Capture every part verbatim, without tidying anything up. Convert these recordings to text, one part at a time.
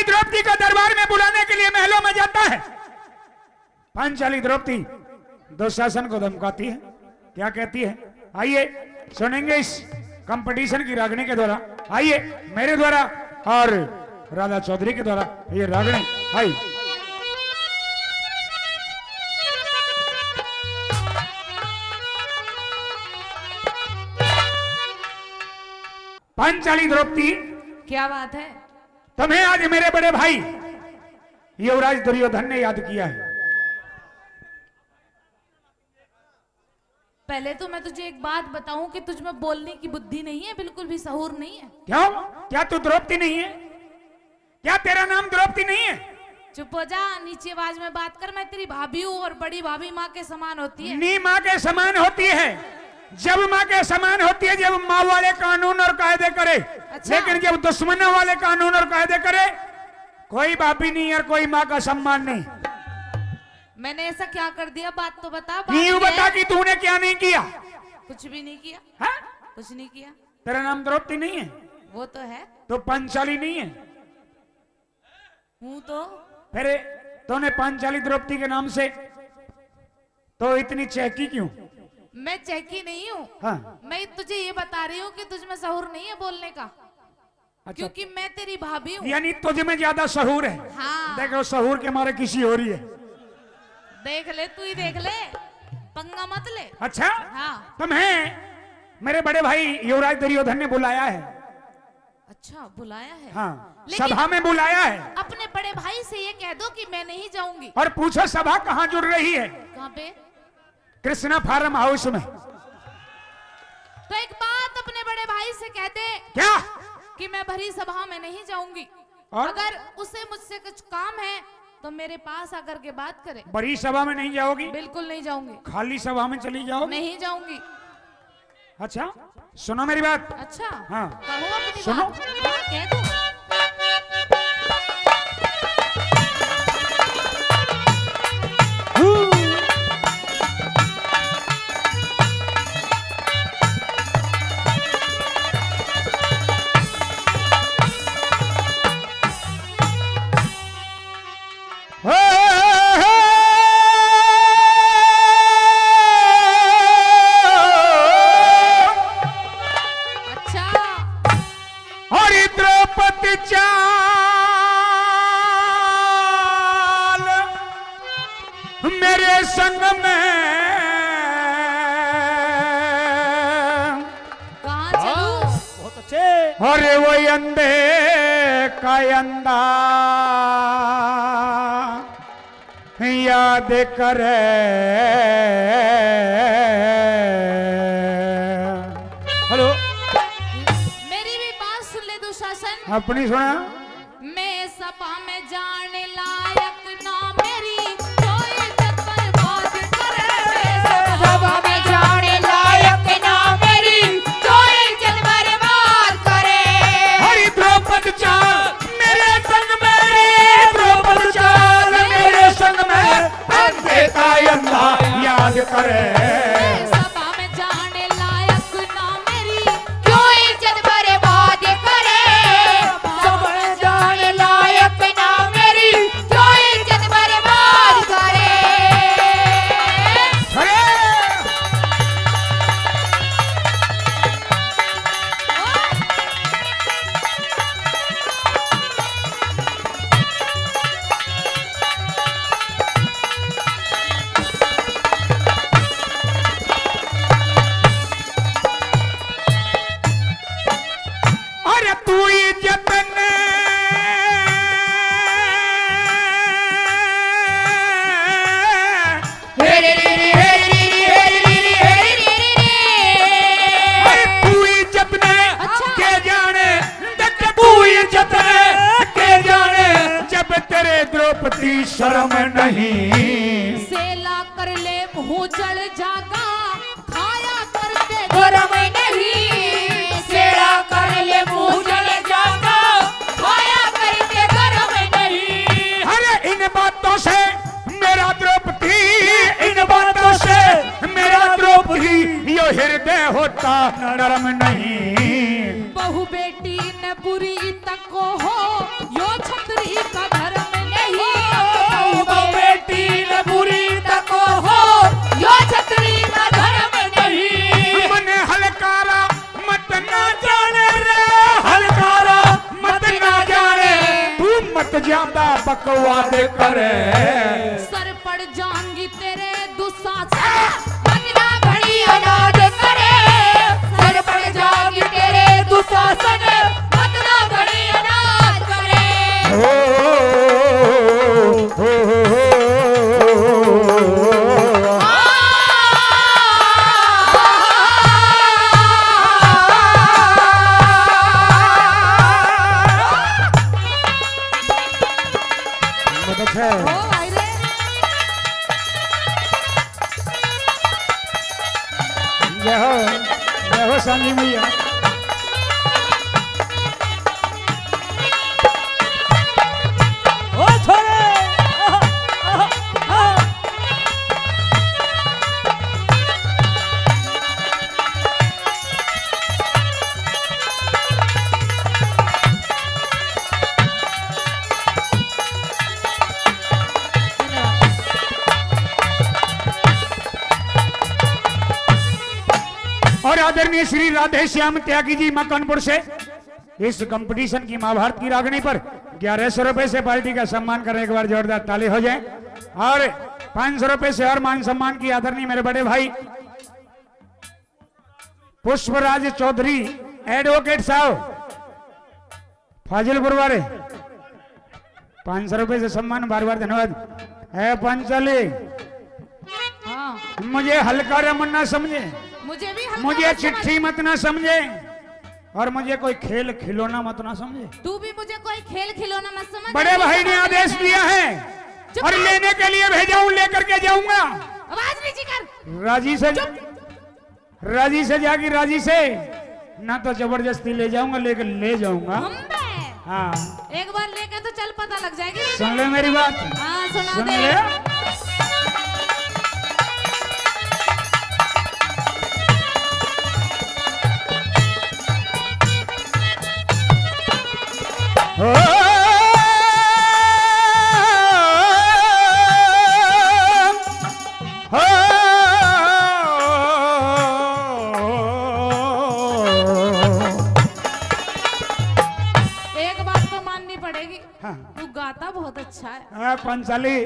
द्रौपदी को दरबार में बुलाने के लिए महलों में जाता है। पांचाली द्रौपदी दुशासन को धमकाती है। क्या कहती है, आइए सुनेंगे इस कंपटीशन की रागनी के द्वारा। आइए मेरे द्वारा और राधा चौधरी के द्वारा ये रागनी। आइए। पांचाली द्रौपदी, क्या बात है? तुम्हें आज मेरे बड़े भाई युवराज दुर्योधन ने याद किया है। पहले तो मैं तुझे एक बात बताऊं कि तुझ में बोलने की बुद्धि नहीं है, बिल्कुल भी सहूर नहीं है। क्यों? क्या तू द्रौपदी नहीं है? क्या तेरा नाम द्रौपदी नहीं है? चुप हो जा, नीची आवाज में बात कर। मैं तेरी भाभी हूँ और बड़ी भाभी माँ के समान होती है। नी माँ के समान होती है। जब माँ के समान होती है, जब माँ वाले कानून और कायदे करे। अच्छा। लेकिन जब दुश्मनों वाले कानून और कायदे करे, कोई भाभी नहीं और कोई माँ का सम्मान नहीं। मैंने ऐसा क्या कर दिया? बात तो बता, बात यूं क्या बता है? कि तूने क्या नहीं किया? कुछ भी नहीं किया। हाँ? कुछ नहीं किया। तेरा नाम द्रौपदी नहीं है? वो तो है। तो पांचाली नहीं है? हूँ तो। फिर तूने पांचाली द्रौपदी के नाम से तो इतनी चहकी क्यों? मैं चहकी नहीं हूँ। हाँ। मैं तुझे ये बता रही हूँ कि तुझ में सहूर नहीं है बोलने का। अच्छा। क्योंकि मैं तेरी भाभी हूँ। यानी तुझ में ज्यादा सहूर है। हाँ। देखो, सहूर के मारे किसी हो रही है। देख ले, तू ही देख ले, पंगा मत ले। अच्छा। हाँ। तुम्हें मेरे बड़े भाई युवराज दुर्योधन ने बुलाया है। अच्छा, बुलाया है। हाँ, लेकिन सभा में बुलाया है। अपने बड़े भाई से ये कह दो कि मैं नहीं जाऊंगी। और पूछो सभा कहाँ जुड़ रही है? कहाँ पे? कृष्णा फार्म हाउस में। तो एक बात अपने बड़े भाई से कह दे। क्या? कि मैं भरी सभा में नहीं जाऊंगी। और? अगर उसे मुझसे कुछ काम है तो मेरे पास आकर के बात करे। बड़ी सभा में नहीं जाओगी? बिल्कुल नहीं जाऊंगी। खाली सभा में चली जाओगी? नहीं जाऊंगी। अच्छा, सुनो मेरी बात। अच्छा, हाँ। कहो अपनी सुनो। बात। हाँ, कह दो। अच्छा। अरे द्रौपदी चाल मेरे संग में। कहाँ चलूं? बहुत अच्छे। अरे वो अंधे का अंधा याद करे। हेलो। मेरी भी बात सुन ले दुशासन। अपनी सुना। मैं सभा में जाने लायक ना मेरी, जो इज्जत बर्बाद करे। मैं सभा में जाने लायक ना मेरी, जो इज्जत बर्बाद करे। हरी द्रौपद चाल मेरे संग में, द्रौपद चाल मेरे संग में, अंधे का अंधा याद करे। सभा में जाने लायक ना मेरी, क्यों इज्जत बर्बाद करे। सभा में जाने लायक ना मेरी, क्यों इज्जत बर्बाद करे। अरे! अरे तू ही जतन अरे तू ही जतन अच्छा। के जाने, देख तू ही जतन के जाने, जब तेरे द्रौपदी शर्म नहीं। सेला कर ले मुंह जल जागा, खाया करते गरम नहीं। सेला कर ले मुंह जल जागा, खाया करते गरम नहीं। अरे इन बातों से मेरा द्रौपदी, इन बातों से मेरा द्रौपदी, यो हृदय होता नरम नहीं। बहू बेटी ने बुरी तको हो, यो छतरी मत ज्यादा बकवाद करे। सर पड़ जाऊंगी तेरे दुशासन, मत ना घणी अनाज करे। सर पड़ जाऊंगी तेरे दुशासन, मत ना घणी अनाज करे। हो, हो, हो, हो, हो। बहुत अच्छा है। ओ भाई रे। जय हो, जय हो सांझी मैया। ओ छोरे। आहा, आहा, आहा। और आदरणीय श्री राधे श्याम त्यागी जी मकनपुर से इस कंपटीशन की महाभारत की रागनी पर ग्यारह सौ रुपए से पार्टी का सम्मान करने, एक बार जोरदार ताली हो जाए। और पाँच सौ रुपए से और मान सम्मान की आदरणीय मेरे बड़े भाई पुष्पराज चौधरी, एडवोकेट साहब, फाजिलपुर वाले, पाँच सौ रुपए से सम्मान, बार बार धन्यवाद। ए पंचाली, हाँ। मुझे हल्का रे मत ना समझे, मुझे भी हल्का मुझे मत समझ। चिट्ठी मत ना समझे, और मुझे कोई खेल खिलौना मत ना समझे। तू भी मुझे कोई खेल खिलौना मत समझ। बड़े भाई ने आदेश दिया है, चुप और कर। लेने के लिए भेजा हूँ, लेकर के जाऊंगा। आवाज नीची कर। राजी से, चुप। राजी से जाके राजी से, ना तो जबरदस्ती ले जाऊंगा, लेकिन ले जाऊंगा। हम बे। हाँ। एक बार लेके तो चल, पता लग जाएगी। सुन ले मेरी बात। हाँ, सुना सुन दे। ले। हो, हो। एक बात तो माननी पड़ेगी, हाँ। तू गाता बहुत अच्छा है। हाँ, पंचाली।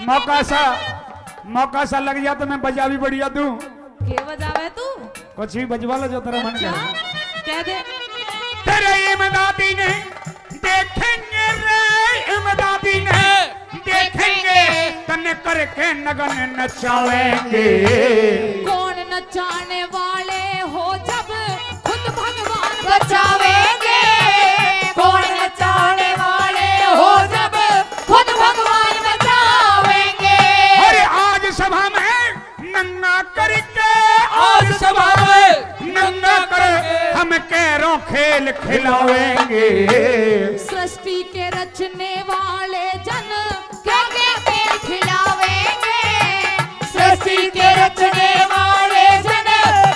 मौका सा, मौका सा लग जा तो मैं बजा भी बढ़िया दूं। के बजावे तू? कुछ भी बजवा लो जो तेरा मन अच्छा, करे। कह दे। तेरे इमदादी ने देखेंगे रे, इमदादी ने देखेंगे, तन्ने करके नगन नचावेंगे। कौन नचाने वाले हो जब खुद भगवान बचावेंगे। कौन नचाने वाले हो जब खुद भगवान बचावेंगे। अरे आज सभा में नंगा करके, आज सभा में नंगा कर हम कैरों खेल खिलावेंगे। सृष्टि के रचने वाले जन क्या क्या खेल खिलावेंगे। सृष्टि के रचने वाले जन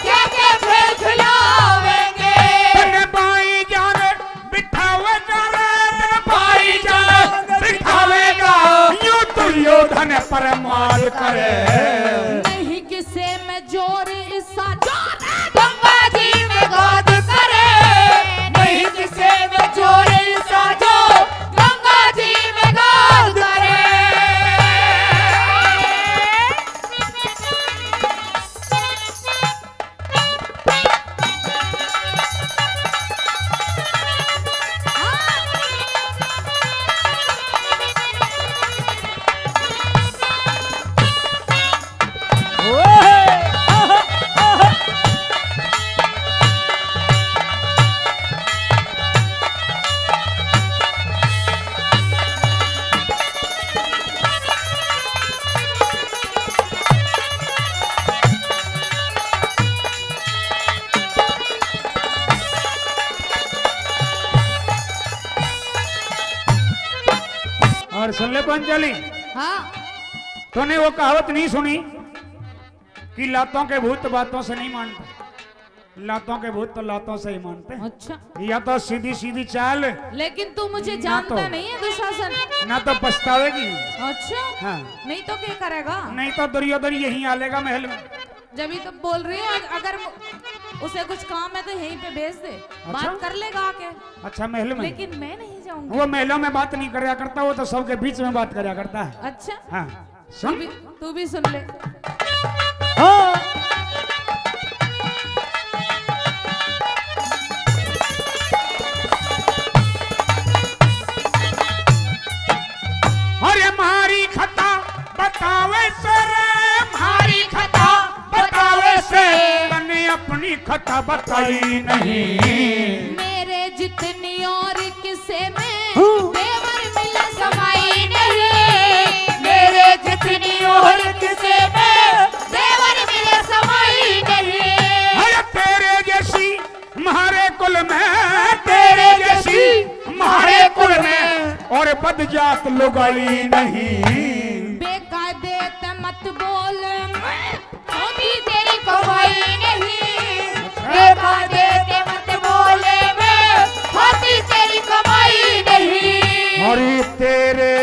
क्या क्या खेल खिलावेंगे। तन्ने बाई जान बिठावेगा रे, तन्ने बाई जान बिठावेगा। यूं दुर्योधन परमाद करे। नहीं किसे में जोर इसा जो गंगा जी में गाद करे। नहीं किसे में जोर इसा जो गंगा जी में गाद करे। और सुन ले पंचाली, हाँ। तूने वो कहावत नहीं सुनी कि लातों के भूत बातों से नहीं मानते, लातों के भूत तो लातों से ही मानते हैं। अच्छा। या तो सीधी सीधी चाल, लेकिन तू मुझे ना जानता तो, नहीं है दुशासन। ना तो पछतावेगी। अच्छा। हाँ। नहीं तो क्या करेगा? नहीं तो दुर्योधन यहीं आ लेगा महल में। जब ही तो बोल रही हूँ, अगर मु- उसे कुछ काम है तो यहीं पे भेज दे, अच्छा? बात कर लेगा आके। अच्छा, महल में? लेकिन मैं नहीं जाऊंगी। वो महलों में बात नहीं करया करता, वो तो सबके बीच में बात करया करता है। अच्छा? हाँ। तू सुन। भी, तू भी सुन ले। हाँ। अरे म्हारी खता बतावे से रे, म्हारी खता बतावे से, तन्ने अपनी खता बताई नहीं। मेरे जितनी और किसे में, हाँ। देवर मिले समाई नहीं। मेरे जितनी और किसे में, देवर मिले समाई नहीं। अरे तेरे जैसी म्हारे कुल में, तेरे जैसी म्हारे कुल में, और बदजात लुगाई नहीं। बेकायदे ते मत बोल, मैं होती तेरी कमाई नहीं। बेकायदे ते मत बोल, मैं होती तेरी कमाई नहीं। अरे तेरे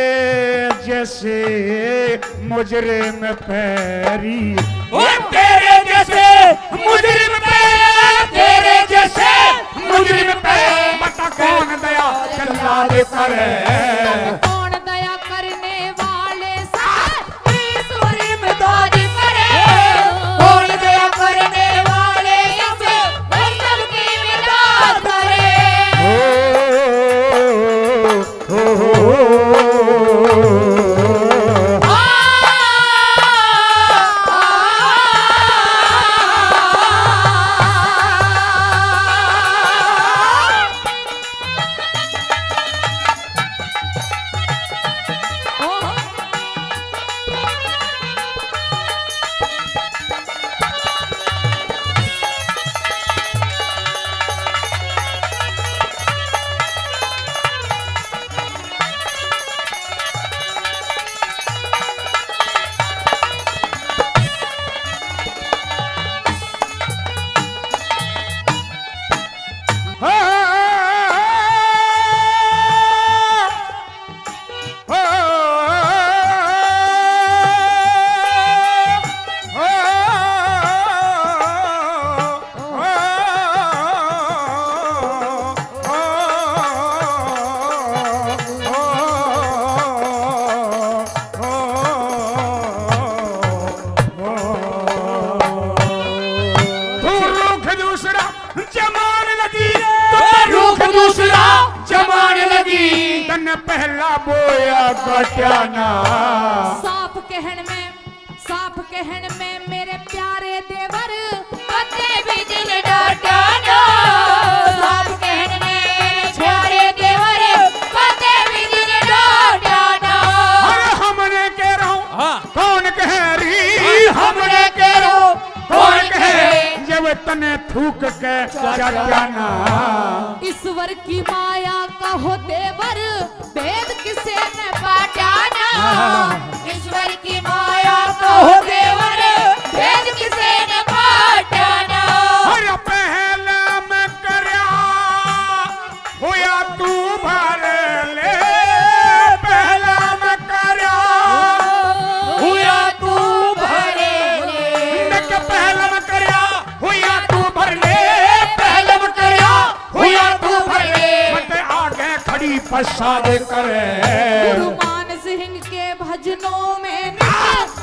जैसे मुजरिम पैरी, ओ तेरे जैसे मुजरिम पे, तेरे जैसे मुजरिम पे, बता कौन दया जल्लाद करे? कौन दया करने वाले से ईश्वर इमदाद करे? कौन दया करने वाले से, वही सबकी इमदाद करे? ओ, ओ, ओ, ओ, ओ। तू रूख दूसरा जमान लगी, तू रूख दूसरा जमान लगी, तन्ने पहला बोया काट्या ना। साफ कहण में, साफ कहण में मेरे प्यारे देवर, कदे भी दिल डाटा ना। साफ कहण में मेरे प्यारे देवर, कदे भी दिल डाटा ना। अरे हमने कह रहा हूँ, हाँ। कौन कह रही? हमने कह रहा हूँ, कौन कह रही? जब तने थूक के चाट्या ना। ईश्वर की माया का हो देवर, भेद किसे ने पाटा ना। ईश्वर की माया का हो देवर, भेद किसे ने पाटा ना। अरे पहला मैं करया, हुया तू भर ले, पहला मैं करया, हुया तू भर ले। देख पहला मैं करया, हुया तू भर ले, पहला मैं करया, हुया तू भर ले। मत आगे खड़ी पछाड़ करे। गुरु मान सिंह के भजनों में नित्य